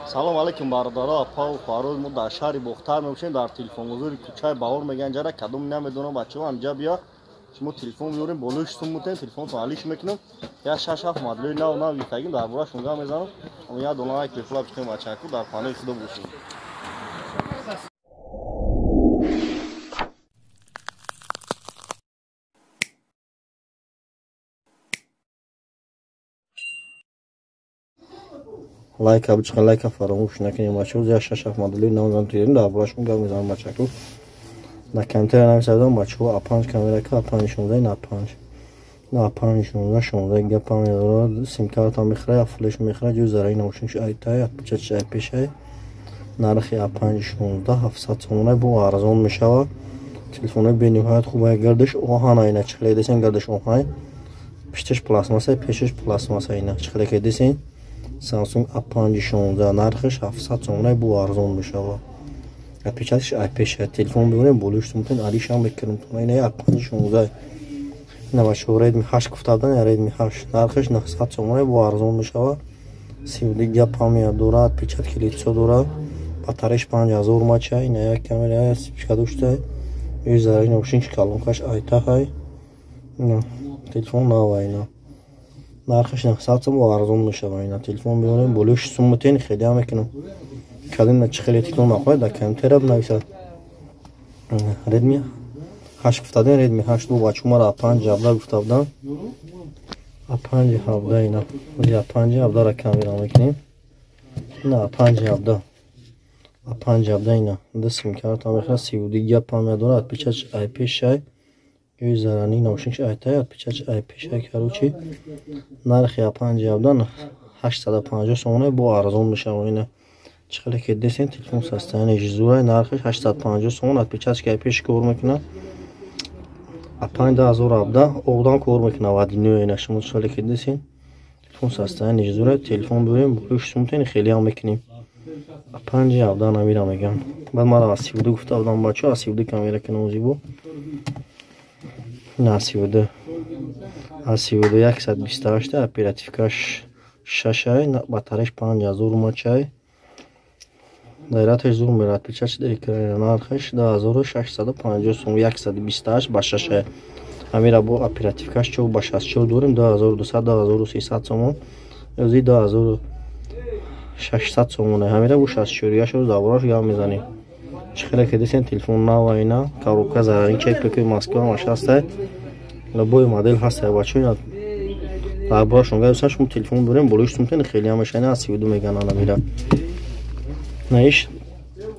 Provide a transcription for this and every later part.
Салом алейкум бародаро, апа ва хоҳарои мо дар шаҳри Бохтар мебошем, дар телефонгузори кӯчаи Баҳор мегӯянд ҷара кадом намедонам бачаҳо ҳамҷа бия шумо телефон меорем болои шутум мутем телефонтон алиш мекунам як шаш ҳафт моделои нав нав гирифтагим дар бораашон гап мезанам. Як дона лайк бепула бикунем бачаку дар паноҳи худо бошем. Лайка бичиқен, лайка фаромӯш накунем бачаҳо. Як шаш ҳафт моделои нав нав гирем дар бораашон гап мезанам бачаку. На комментария нависадам бачаҳо. А5 камерака А5 16 на 5 на А5 16 16 гап памедора сим-карта мехӯра, я флеш мехӯра, ҷои зарари наушникш айтай, отпечатш ай пешай. Нархи А5 16 700 сомона бо арзон мешавад. Телефонои бениҳоят хуб ай, гардиш оҳан айна чихеледесен, гардиш оҳан, пишташ пластмасса, пешаш пластмасса, ина чихелекедесен. Samsung A5 16 нархаш 700 сомона бо арзон мешавад. Отпечатш ай пеша. Телефон биёрем болои шутум алишам мекунем. Ина A5 16 ина бачаҳо Redmi 8 гуфта будан, Redmi 8 нархаш 900 сомона бо арзон мешавад. 32 гап память дорад, отпечатки лицо дорад, батареяш 5000 мАч, ина як камера спичка дошта, ё зарари наушник колонкаш айтаҳай. Ина телефон нав ина. Нархаш 900 сом бо арзон мешавад. Ина телефон биёрем болои шутум мутен хеле ҳам мекунам. Кадом на чихеле телефон махоҳад дар комментария бинависад. Redmi 8 гуфта будем, Redmi 8 бо бачаҳо мара A5 17 гуфта буданд. A5 17 ина. A5 17 ра камера мекунем. Ина A5 17. A5 17 ина. Ду сим-карта мехӯрад, 32 гап память дорад, отпечатш ай пешай. Ё зарани наушникш айтай, отпечатш ай пешай. Короче, нархи A5 17 850 сомона бо арзон мешавад. Ина чихеле ки десен телефон состояние зура, нархаш 850 сомон, отпечатки ай пеш кор мекунад. А5 2017 оғдан кор мекунад вадино. Ина шумо чихеле ки десен телефон состояние зура, телефон биёрем болои шутум хеле ҳам мекунем. А5 17 намира мегӯянд. Баъд мара аз 32 гуфта будам бачаҳо, аз 32 камера кунам зибо. Ина аз 32 аз 32 128 оперативкаш 6 ай, батареяш 5000 мАч. Дайраташ зур мерад, печатш экрани нархаш 2650 сом, 128 ба 6. Ҳамира бо оперативкаш 4 ба 64 дорем 2200 2300 сомон, ёзи 2600 сомон. Ҳамира бо 64 яшо давраш гап мезанем. Чихеле ки десен телефон нав ина, коробка зарарин чек пекои Москва ҳамаш ҳастай. Любой модел ҳастай бачаҳо, ина дар борашон гап мезанем. Шумо телефон дорем болои шутум хеле ҳам мешавад. Ина аз 32 мегӯянд анамира. Наиш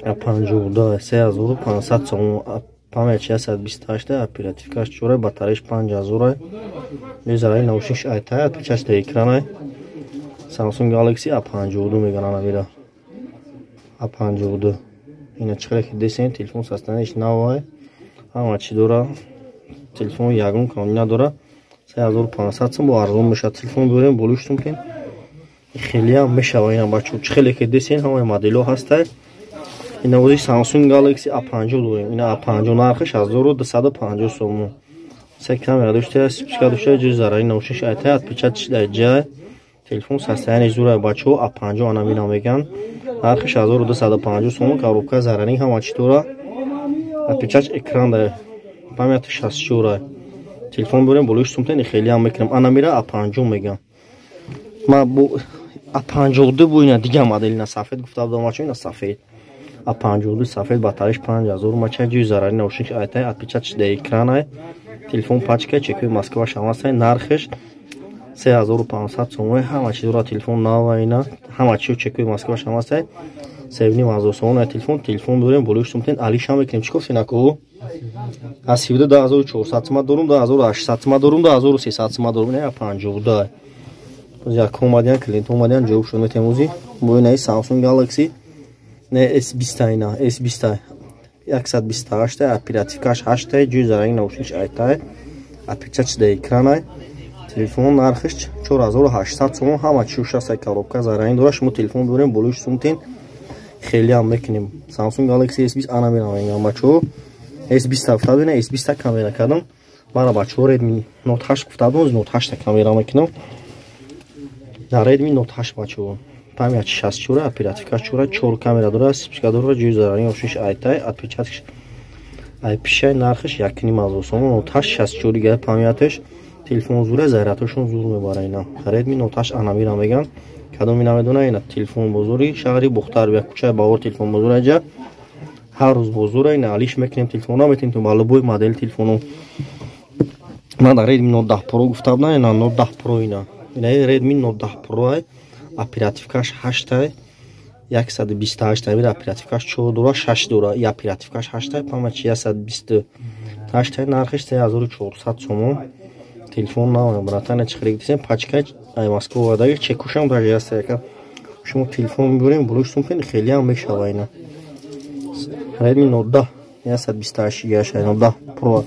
52 3500 сомон, память 628, оперативкаш 4, батареяш 5000, зарари наушникш айтай, отпечатш дар экранай. Samsung Galaxy A52 мегӯянд анамира. A52 ина чихеле ки десен телефон состоянияш навай, ҳама чӣ дора, телефон ягон камӣ надора. 3500 сом бо арзон мешавад. Телефон биёрем болои шутум ки хеле ҳам мешавад. Ина бачаҳо чихеле ки десен ҳамаи моделҳо ҳастай. Ина ози Samsung Galaxy A50 дорем. Ина A50 нархаш 1250 сомон. Се камера дошта, спичка дошта, ҷои зарари наушникш айтай, отпечатш дар ҷай. Телефон состояние зура бачаҳо, A50 анамина мегӯянд. Нархаш 1250 сомон, коробка зарари ҳама чӣ дора. Отпечатш экран дар памяти 64. Телефон биёрем болои шутум хеле ҳам мекунем. Анамира A50 мегӯянд. Ма бо A52 бо ина дигар модел, ина сафед гуфта будам бачаҳо, ина сафед. A52 сафед, батареяш 5000 мАч, ҷои зарари наушникш айтай, отпечатш дар экранай. Телефон пачка, чекои Москва шам ҳастай. Нархаш 3500 сомон, ҳама чиз дора, телефон нав ина, ҳама чиз чекои Москва шам ҳастай. 3500 сомон телефон, телефон биёрем болои шутум алишам мекунем. Чӣ гуфтӣ наку? Аз 72 2400 сомон дорум, 2800 сомон дорум, 2300 сомон дорум. Ина 52. Як омадян клиент омадян ҷавоб шуд метем ози. Бо инаи Samsung Galaxy не S20 ина S20 128, оперативкаш 8, ҷои зарари наушникш айтай, отпечатш дар экранай. Телефон нархаш 4800 сомон, ҳама чиз ҳастай, коробка зарарин дора. Шумо телефон биёрем болои шутум хеле ҳам мекунем. Samsung Galaxy S20 ана мерам бачаҳо. S20 гуфта будем, S20 камера кардам. Мара бачаҳо Redmi Note 8 гуфта будам, Note 8 камера мекунам. Дар Redmi Note 8 бачаҳо. Память 64, оперативка 4, 4 камера дора, спичка дора, ҷои зарарӣ ошиш айтай, отпечаток ай пишай, нархиш 1,5 ҳазор сомон. Note 8 64 гигабайт памяташ, телефон зура, зарядҳошон зур мебара. Ина Redmi Note 8 анамира меган. Кадоми намедона, ина телефон бозори шаҳри Бухтар, як кӯчаи Баҳор, телефон бозор, аҷа ҳар рӯз бозора. Ина алиш мекунем, телефонро метавонем то ба любой модели телефону. Ман дар Redmi Note 10 Pro гуфта будам, ина Note 10 Pro, ина Redmi Note 10 Pro, оперативкаш 8, 128 мира, оперативкаш 4 дора, 6 дора, и оперативкаш 8, память 128, нархиш 3400 сомон. Телефон нав, братан, чӣ хеле пачка ай Москва овардаги, чекушам даже ҳаст. Яка шумо телефон мебурем, булуш сумпен хеле ҳам мешава. Ина Redmi Note 10 128 гигаш, Note 10 Pro.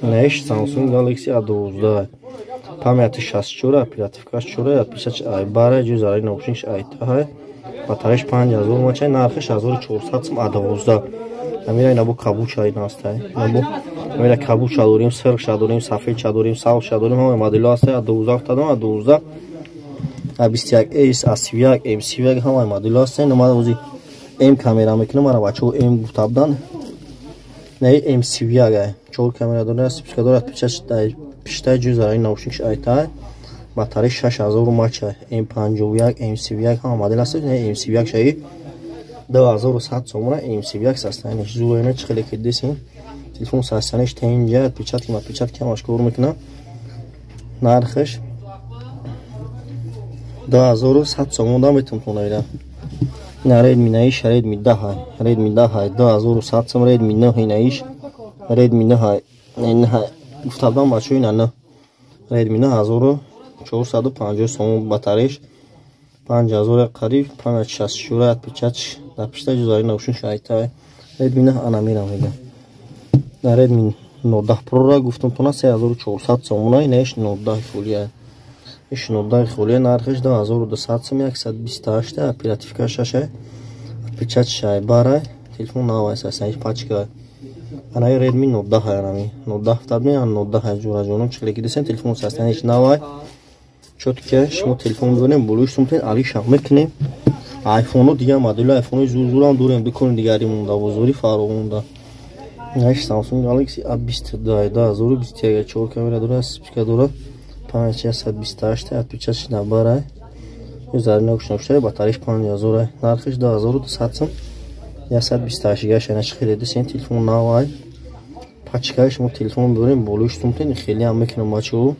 Наиш Samsung Galaxy A12, памяти 64, оперативкаш 4, пишач ай бара, ҷои зарари наушникш ай таҳай, батареяш 5000 мачай, нархиш 1400 сом A12. Амира ина бо кабуча ина ҳастай, ина бо амира кабуча дорем, сирхша дорем, сафедша дорем, сабзша дорем, ҳамаи моделҳо ҳастай. A12 фтадам, A12, A21 S, A31, M31, ҳамаи моделҳо ҳастай. Ма ози М камера мекунам, мара бачаҳо М гуфта буданд. Наи М31 ай, чор камера дорад, спичка дорад, пичаш пиштай, ҷои зарари наушникш айтай, батарея 6000 мача. М51, М31, ҳама модел ҳаст. М31 шаи 2100 сомона, М31 состояниш зура. Чӣ хеле ки десин, телефон состояниш тенҷа, отпечатки отпечатки ҳамаш кор мекунад. Нархаш 2100 сомон да метавон тона. Ина Redmi наиш Redmi 10, Redmi 10 2100 сом, Redmi 9 наиш Redmi 9, 9 гуфта будам бачаҳо, ина 9 Redmi 9 1450 сомон, батареяш 5000 қариб, память 64, отпечаток дар пишта, ҷузари наушник шайта. Redmi 9 анамира мега. На Redmi Note 10 Pro-ра гуфтам тона 3400 сомона, инаиш Note 10 фолия. Иш Note 10 фолия, нархиш 2200 сом, 128, оперативка 6, отпечаток шай бара, телефон навай сасан пачка. Анаи Redmi Note 10 анами. Note 10 табни, Note 10 ҷураҷонум, чӣ хеле ки десен, телефон састаниш навай. Чётко шумо телефон мебарем, болои сумтен алиша мекунем. Айфону дигар модели айфони зур-зурам дорем, бикунем дигари монда, бозори фаровонда. Наиш Samsung Galaxy A22 2021, 4 камера дорад, спичка дорад, 5128, отпечаток набара. Зарина кушношта, батареяш 5000, нархиш 2200 сом. 128 гигаш, ана чӣ хеле десен, телефон навай. Пачка, шумо телефон мебарем, болои сумтен хеле ҳам мекунам бачаҳо.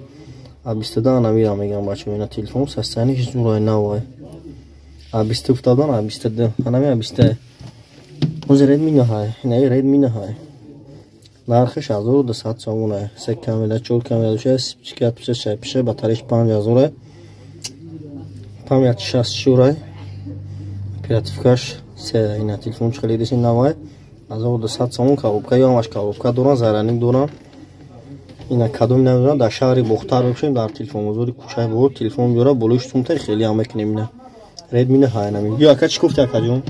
А22 анамира мегам бачаҳо, ина телефон состояниш зурай, навай. А20 гуфтадан, А22, анами А20. Ози Redmi 9, инаи Redmi 9. Нархиш 1200 сомона. Се камера, чор камера дошта, спичка, пиша, пиша, батареяш 5000, память 64, оперативкаш се. Ина телефон чӣ хеле десин, навай, 1200 сомон, коробка, ё ҳамаш коробка доран, зарядник доран. Ина кадоми намедонам, дар шаҳри Бохтар бошем, дар телефонбозори кӯчаи Бовор телефон биёра, болои сумта хеле ҳам мекунем. Ина Redmi 9 нами. Ё ака, чӣ гуфти, акаҷон?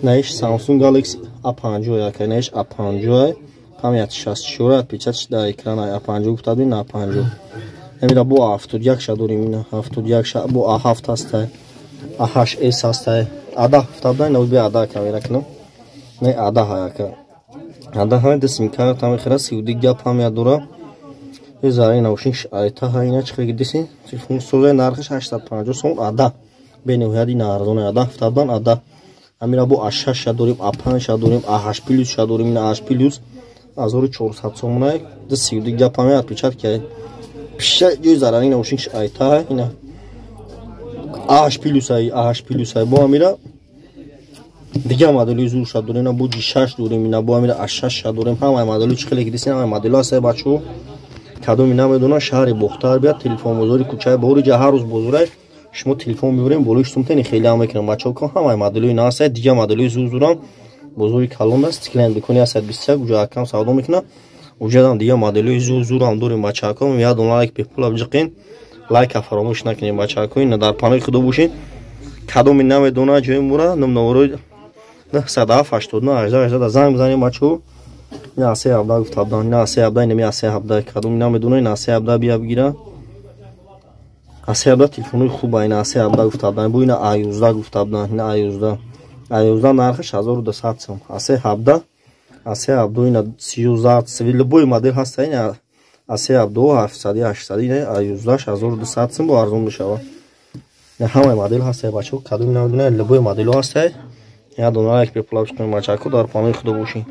Наиш Samsung Galaxy A50, ака, наиш A50, память 64, отпечаток дар экран, A50 гуфта будем, A50. Намира бо A71 ша дорем, ина 71 ша, бо A7 ҳастай, A8s ҳастай, A10 гуфта будам, ина би A10 камера кунам. Не A10 ака. A10 ди сим карта мехӯра, 32 гигаб память дора. Зараи наушник айта ина чӣ хеле десин, телефон созай, нархиш 850 сом A10. Бениҳоят ина арзон, A10 гуфта будам, A10. Амира бо A6 ша дорем, A5 ша дорем, A8 плюс ша дорем, ина A8 плюс 1400 сомона, 32 гигаб память, отпечатки пиша, ҷои зарари наушник айта, ина A8 плюс ай, A8 плюс ай. Бо амира дигар модели зурша дорем, ина бо G6 дорем, ина бо амира A6 ша дорем, ҳамаи модели чӣ хеле ки десин, ҳамаи модели ҳастай бачаҳо. Кадоми намедонам, шаҳри Бохтар биёд, телефонбозори кӯчаи Бовори, ҷа ҳар рӯз бозорай. Шумо телефон мебарем, болои сумтени хеле ҳам мекунам бачаҳо, ҳамаи моделҳои на ҳастай, дигар моделҳои зур-зурам. Бозори калон аст, стеклянный дукони ҳастад 21, уҷа акам савдо мекунам, уҷадам дигар моделҳои зур-зурам дорем. Бачаҳако, як дона лайк бепула биҷиқен, лайка фаромӯш накунем. Бачаҳако, ина дар паноҳи худо бошед. Кадоми намедона ҷои мура, номнаворои 907 89 18 18 занг бизанем. Бачаҳо, ина асе ҳабда гуфта будам, ина асе ҳабда, инами асе ҳабда. Кадоми намедона, ина асе ҳабда бия бигира. Асе 17 телефонои хуба, ина асе 17 гуфта будан, бо ина А11 гуфта будан, ина А11. А11 нархаш 1200 сом. Асе 17, асе 17 ина 13, любой модель ҳаста, ина асе 17 700, 800, ина А11 1200 сом, бо арзон мешавад. Ҳамаи модел ҳаста, бачаҳо, кадоми намедонед, любой модело ҳаста. Я дона як бепула бишкунем, бачако, дар панои худо бошед.